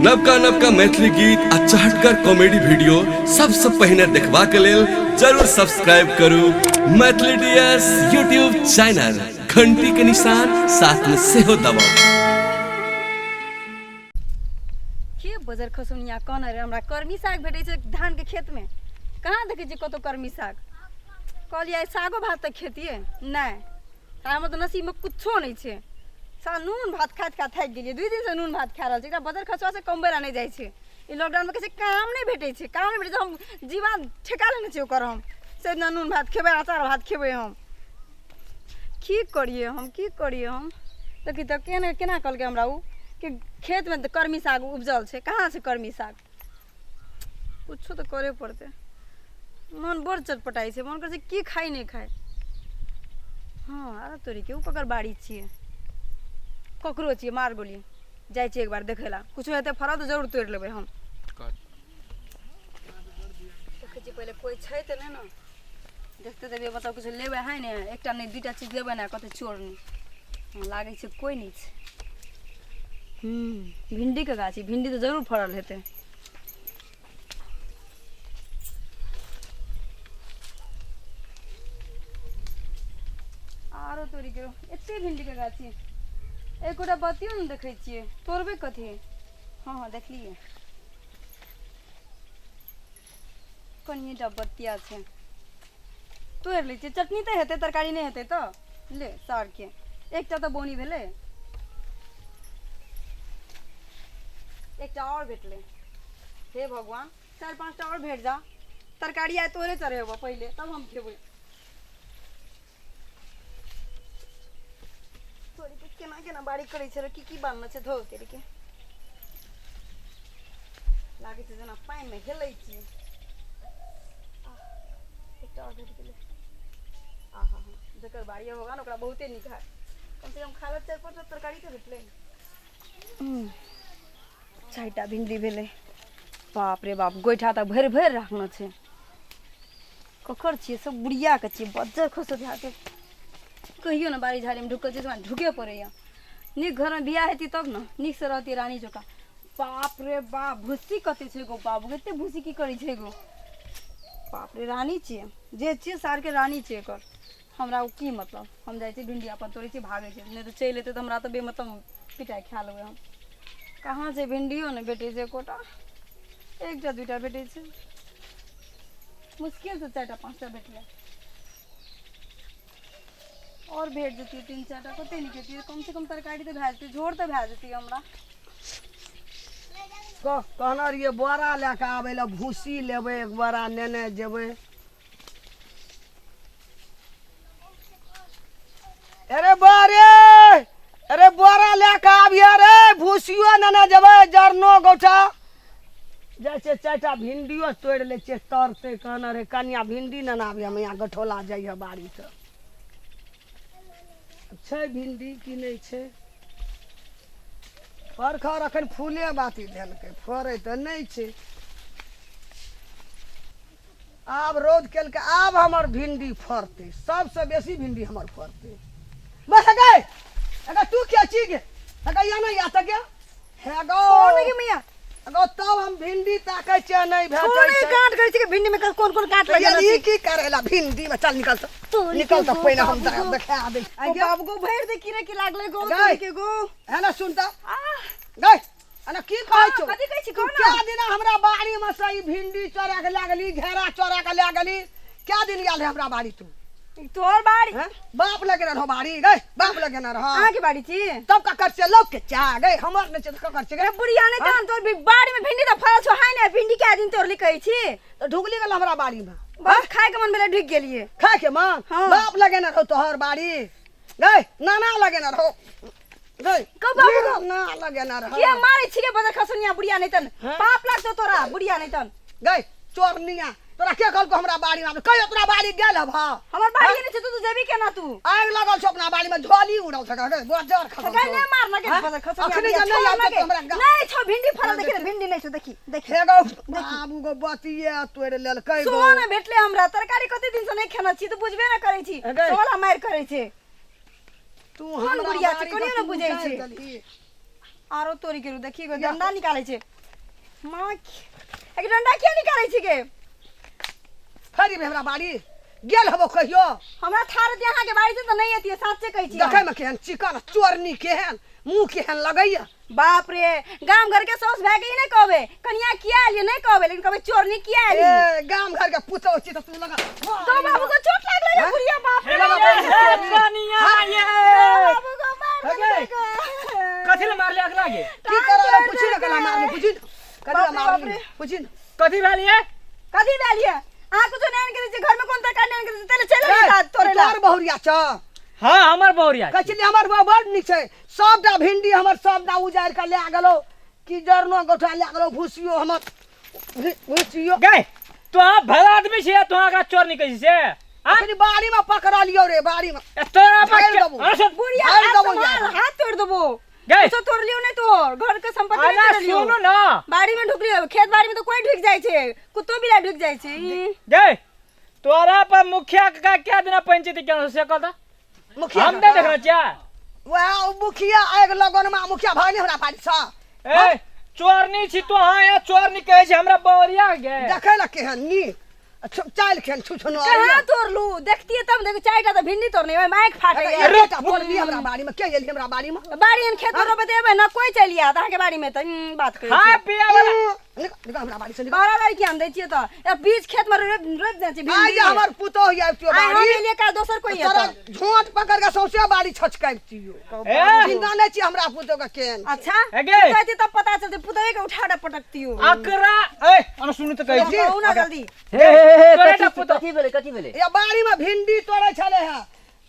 नवका नवका मैथिली गीत आ चहटगर कॉमेडी वीडियो सबसँ पहिने देखबाक लेल जरूर सब्सक्राइब करू मैथिली डीएस यूट्यूब चैनल। घंटी के निशान साथ में सेहो दबाउ। के बजर खसौनिया कहने रहे हमरा कर्मी साग भेटै छै धानके खेतमे। कहाँ देखै छियै कतहु कर्मी साग? कहलियै आइ सागो भात तऽ खेतियै नहि, हमर तऽ नसीबमे कुछो नहि छै। साला नून भात खाइत खाइत थाकि गेलियै, 2 दिनसँ नून भात खा रहल छी। एकरा बजर खसुआसँ कमबै लए नहि जाइ छै। ई लॉकडाउनमे कहै छै काम नहि भेटै छै, काम नहि भेटै छै, हम जीवा ठेका लेने छियै ओकर। हम से दिना नून भात खेबै, अचार भात खेबै। हम की करियै, हम की करियै? हम देखी तऽ केना केना कहलकै हमरा ओ कि खेतमे तऽ कर्मी साग उपजल छै। कहाँ छै कर्मी साग? कुछो तऽ करे पड़तै। मन बड़ चटपटाइ छै, मन करै छै की खाइ नहि खाइ। हँ, आर तोरीके ओ ककर बाड़ी छियै? ककरो छियै, मार गोली। जाइ छियै एक बार देखै लए, कुछो हेतै फड़ल तऽ जरूर तोड़ि लेबै। हम देखै छियै पहिले कोइ छै तऽ नहि ने। देखते देबै, मतलब किछु लेबै है ने, एकटा नहि दूटा चीज लेबै ने, कतौ चोर नहि। लागै छै कोइ नहि छै। भिंडीके गाछ, भिंडी तऽ जरूर फड़ल हेतै। आरो तोरी के एते भिंडीके गाछी, एकोटा बत्तियो ने देखै छियै, तोड़बै कथी? हँ हँ, देखलियै, कनिएटा बत्तिया छै, तोड़ि लै छियै। चटनी तऽ हेतै, तरकारी नहि हेतै तऽ ले सागके एकटा तऽ बोनी भेलै। एकटा आओर भेटलै। हे भगवान, 4 5टा आओर भेट जा। तरकारी आइ तोरे चढ़ेबऽ पहिले, तब हम खेबै। तोरी के केना केना बाड़ी करै छै, की की बानलो छै धो तोरी के। लागै छै जेना पानिमे हेलै छी। एकटा आओर भेट गेलै। आहा हा, जकर बाड़ी होगा ने ओकरा बहुते नीक है। कम से कम खा ले 4 5टा तरकारी तऽ भेटलै। 4टा भिंडी भेलै। बाप रे बाप, गोइठा तऽ भरि भरि राखने छै। ककर छियै? सब बुढ़ियाके छियै। बज्जर खसत के कहियो ने बाड़ी झाड़ीमे ढुकल छै, हमरा ढुके पड़ैया। नीक घरमे बियाह हेती तब ने नीकसँ रहती रानी जकाँ। बाप रे बाप, भुस्सी कते छै गो बाबू, एते भुस्सी की करै छै गो? बाप रे, रानी छियै जे छियै, सारके रानी छियै एकर। हमरा ओ की मतलब? हम जाइ छी भिंडी अपन तोड़ै छी, भागै छी, नहि तऽ चलि एतै तऽ हमरा तऽ बेमतलब पिटाइ खा लेबै हम। कहाँ छै भिंडियो नहि भेटै छै एकोटा, एकटा दूटा भेटै छै मुश्किलसँ, 4टा 5टा भेटलै। आओर भेट जेतियै 3 4टा, कते नीक हेतियै। कमसँ कम तरकारी तऽ भए जेतै, झोर तऽ भए जेतै हमरा। कहने रहियै बोरा लए कऽ आबै लए, भूसी लेबै, एक बोरा नेने जेबै। अरे बारे, अरे बोरा लए कऽ आबिहे रे, भूसियो नेने जेबै, जरनो गौठा। जाइ छियै 4टा भिंडियो तोड़ि लै छियै, तरतै। कहने रहै कनिया भिंडी नेने आबिहे, मैया गठौला जइहे बाड़ीसँ। छै भिंडी कि नहि छै? परखर अखन फूले बाती देलकै, फड़ै तऽ नहि छै। आब रौद केलकै, आब हमर भिंडी फड़तै, सबसँ बेसी भिंडी हमर फड़तै। बस गए, अगर तू क्या चीज अगर या ना या तक हे गो कौन है मैया? अगर तब हम भिंडी ताकै छियै नहि भेटै कोन छै। काट करै छै भिंडी में? कोन कोन काट लगेला ई की करेला भिंडी में? चल निकल तो, निकल तो, पहिने हम देखा दै। बाबू गो, भरि दे कीड़ा की लागलै गो तोरी के गो। है ना, सुन त गई, अना की कहै छौ? कथी कहै छी? कह ना। क्या दिन हमरा बाड़ी में से ई भिंडी चोरा के लए गेली, घेरा चोरा के लए गेली? क्या दिन गेल हमरा बाड़ी तू? तोहर बाड़ी? बाप लगे रहो बाड़ी गई, बाप लगे ना रहो। अहाँ के बाड़ी छी? तब ककर से? लोक के चा गई, हमर नै छै ककर छै? गई बुढ़िया नै तहन तोर बाड़ी में भिंडी त फड़ल छौ है ने, भिंडी क्या दिन तोड़ली कहै छी? त ढुकली गेल हमरा बाड़ी में। बस खाय के मन भेलै, ढुक गेलियै। खाय के मन? बाप लगे ना रहो तोहर बाड़ी गई, नाना लगे ना रहो गई। कब बाबू ना लगे ना रहो। के मारै छी गे बदर खसनिया बुढ़िया नै तन? पाप लागतो तोरा बुढ़िया नै तन। गई चोरनिया, तोरा के कहलको हमरा बाड़ी में? कहियो तोरा बाड़ी गेल हब? हमर बाड़ी नै छै, तू जेबी केना? तू आगि लगल छौ अपना बाड़ी में, झोली उड़ल छै गई, बजर खसल छौ। नै मार न गे बदर खसनिया, अखनी जे नै आबत हमरा नै छौ भिंडी फड़ल। देखि भिंडी नै छौ, देखि देखि। हे गौ बाबू गो, बतिये तोड़ि लेलकै गो। सोना भेटलै हमरा तरकारी, कते दिन से नै खेना छी, तू बुझबे न करै छी, सोला मारि करै छै। तू कोन हमरा बुढ़िया छै? बाड़ी कोनियो के ने बुझै तू छै। उतारि देलही। आरो तोरी के देखी गो डंडा निकालै छै मां एक डंडा किया निकालै छै के फरी में हमरा बाड़ी गेल हबो कहियो हमरा थार दे अहाँ के बाड़ी से त नहीं एतिए साचे कहै छी देखै में केहन चिकन चोरनी केहन मुंह केहन लगैया बाप रे गाम घर के सौस भए के ई नहीं कहबे कनिया किया एलिए नहीं कहबे लेकिन कहबे चोरनी किया एली ए गाम घर के पुतौ छी त तू लगा तो बाबू को चोट लागलै रे बुढ़िया बाप रे कनिया ये बाबू को मार देलकै कथि ले मारले अगला गे की करला पूछि न कला मारले पूछि कथि ला मारले पूछि कथि भेलिए कथि भेलिए अहाँ कुछो नहीं करै छी घर में कोन तरकारी नहीं करै छी तले चलि गेल तोरे ला तोर बहुरिया छ हां हमर बहुरिया कहै छली हमर बहू बड़ नीक छै सबटा भिंडी हमर सबटा उजारि के लए गेलौ कि जरनो गोठा लए गेलौ भूसियो हमर भूसियो गए तो अहाँ भला आदमी छियै तो अहाँ चोर नहीं कहै छै अखनी बाड़ी में पकड़ा लियो रे बाड़ी में तोरा बुढ़िया हाथ तोड़ देबो गए तो तोड़ लियो नहीं तोर घर के संपत्ति नहीं तोड़ लियो सुनो ना बाड़ी में ढुक लियो खेत बाड़ी में तो कोई ढुक जाय छै कुत्तो बिला ढुक जाय छै गए तोरा पर मुखिया का क्या देना पंचायती के से कहता मुखिया हम नहीं देखना छियै वएह मुखिया आगि लगन में मुखिया भाई नहीं हमरा बाड़ी सँ ए चोरनी छी तो हां या चोरनी कहै छै हमरा बहुरिया गे देखै ला केहन नीक चालि केहन छुछुनो कहाँ तोड़लू देखतिए तब देखो चारिटा त भिंडी तोड़ने ओइ माइक फाटे एकेटा तोड़ली हमरा बाड़ी में के एली हमरा बाड़ी में बाड़ी एहन खेत में रोपे देबै ना कोई चलि आयत अहाँके बाड़ी में त बात करै हां पिया वाला निकल निकल हमरा बाड़ी से निकल 12 लड़की हम दै छियै त ए बीच खेत में रोप रोप दै छियै आइ भिंडी हमर पुतोह आबितियो आइ हम बाड़ी एलियै काल दोसर कोई तोरा एतऽ झोंट पकड़ के सौंसे बाड़ी छचकाबितियो ए जिंदा नहि छी हमरा पुतोह के केहन अच्छा एगे। कहती तब पता चलते पुतोह के उठा उठा पटकतियो अकरा ए अन सुनु त कहै छी कहू ना जल्दी हे हे हे तोरे कथी टा पुतोह। कथी भेलै कथी भेलै या बाड़ी में भिंडी तोड़ै छलै हे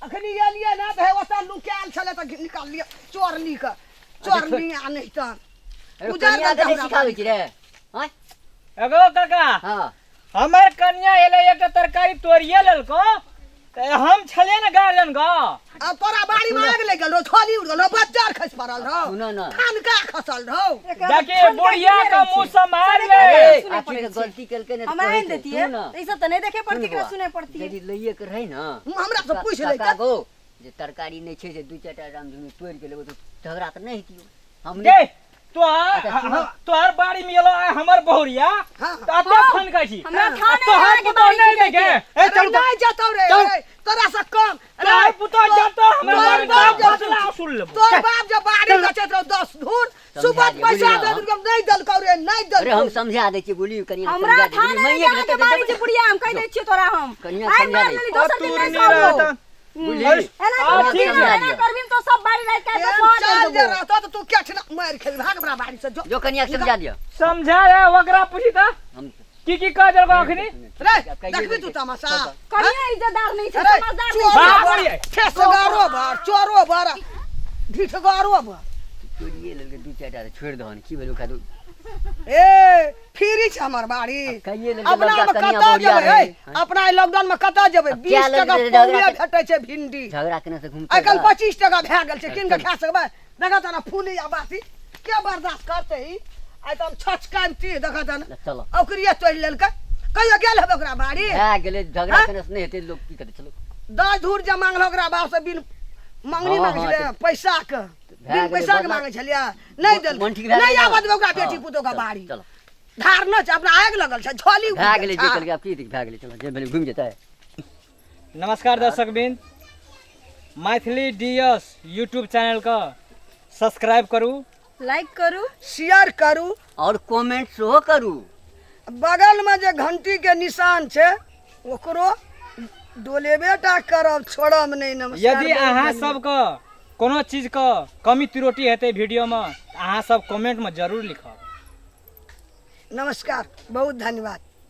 अखनी एलियै ना तऽ हे ओतऽ नुकायल छलै तऽ निकाललियै चोरनी के चोरनी आ नहि तऽ अरे उजाड़ कनिया के देलकै नहि हमरा सिखाबै बाड़ी। छी रे आँय एगो काका हाँ हमर कनिया एलै एकटा तरकारी तोड़िए लेलको तऽ हम छलियै ने गार्जियन गो आ तोरा बाड़ी में आगि लागि गेल रहो छाली उड़ गेल रहो बच्चा खसि पड़ल रहो सुनो ना। थानका खसल रहो जाके बुढ़िया का मुंह सम्हार ले अरे सुनै आखिर पड़ै छै। गलती केलकै ने तऽ हमरा कहै आनि छै, देतियै सुन ना। ई सब तऽ नहि देखे पड़ती सुन एकरा बौआ, सुनै पड़ती यदि लइए के रहै ना हमरा से पूछि लै काका गो जे तरकारी नहि छै से दू चारिटा रामधुनी तोड़ि के लेबै तऽ झगड़ा तऽ नहि हेतियौ हम गे तोहर अच्छा, सुनो। तोहर बाड़ी में एलो आइ हमर बहुरिया हाँ। तऽ एते फन कहै छी हमरा आ थाह नहि तोहर अहाँके पुतोह बाड़ी नहि छिकै देखे के। ए चल नहि जतौ रे चल। अरे, तोरा से कम तोहर पुतोह जतौ हमर तोहर बाड़ी बाप में बदला वसूल लेबो तोर बाप जब बाड़ी बेचैत रहो 10 धूर सुबह दिअ, पैसा बुझलियै दे ना? देलकौ नहि देलकौ रे नहि अरे हम देलकौ समझा दै छियै बोलियौ कनिया हमरा समझा थाह दै नहि अहाँके बाड़ी छै बुढ़िया हम कहि दै छियै तोरा हम कनिया आइ समझा मार दै। लेली दोसर दिन नहि तोरनी सहबो रहत। बुझली एना आ, करबी ठीक एना छै। करबी तो सब बाड़ी राति काटि कऽ एहन सोहा चाल जे देबो रहतौ तऽ तू केठना मारि खेबी भाग हमरा बाड़ी से जो जो कनिया के समझा दिअ समझा रे ओकरा पूछी तऽ हम की की कह देलको अखनी रे आब कहिए देखबी तू देलकै। तमाशा कनिया इज्जतदार नहीं छै अरे समझदार नहीं चोरो छै बाप बर रे। ठेसगारो बर चोरो बर ढिठगारो बर चोरिए लेलकै दू चारिटा तऽ छोड़ि दहन की भेल ओकरा ए फ्री छै हमर बाड़ी कहिए लेलकै अपना लड़का मे कनिया कतऽ बहुरिया जेबै रहै। ए अपना लॉकडाउन में कतऽ जेबै आब क्या 20 टका लगलै रे पौने झगड़ा भेटै छै भिंडी झगड़ा केने से घुमतै आइ काल्हि बा। 25 टका भए गेल छै कीन के खा सकबै देखा तऽ फूली आ बासी के बर्दाश्त करतै ई आइ तऽ हम छचकाबती देखा तऽ ल चलो ओकरिए तोड़ि लेलकै कहियो गेल हेबै ओकरा बाड़ी भए गेलै झगड़ा हाँ? केने से नहि हेतै लोक की करतै चलो 10 धूर जे मांगल ओकरा बाप से बिन मांगनी हाँ, मांगै हाँ, छलै तऽ- पैसा के भए बिन गेलै, पैसा के बदला- मांगै छलियै नहि देलकै मन ठीक भए नहि गेलै आबऽ देबै ओकरा हाँ, बेटी पुतोह के चलो, बाड़ी चलो धार न छै अपना आगि लगल छै झोली उठि भए गेलै गेल जे छै। केलकै आब की भए गेलै चलो जे भेलै घुमि जेतै नमस्कार दर्शक बिंद मैथिली डीएस यूट्यूब चैनल के सब्सक्राइब करू लाइक करू शेयर करू और कमेंट सेहो करू बगल में जे घंटी के निशान छै ओकरो डोलेबे टा करब छोड़ब नहि नमस्कार यदि बहुत अहाँ धन्यवाद। सबके कोनो चीजके कमी त्रुटि हेतै वीडियोमे अहाँ सब कमेंटमे जरूर लिखब नमस्कार बहुत धन्यवाद।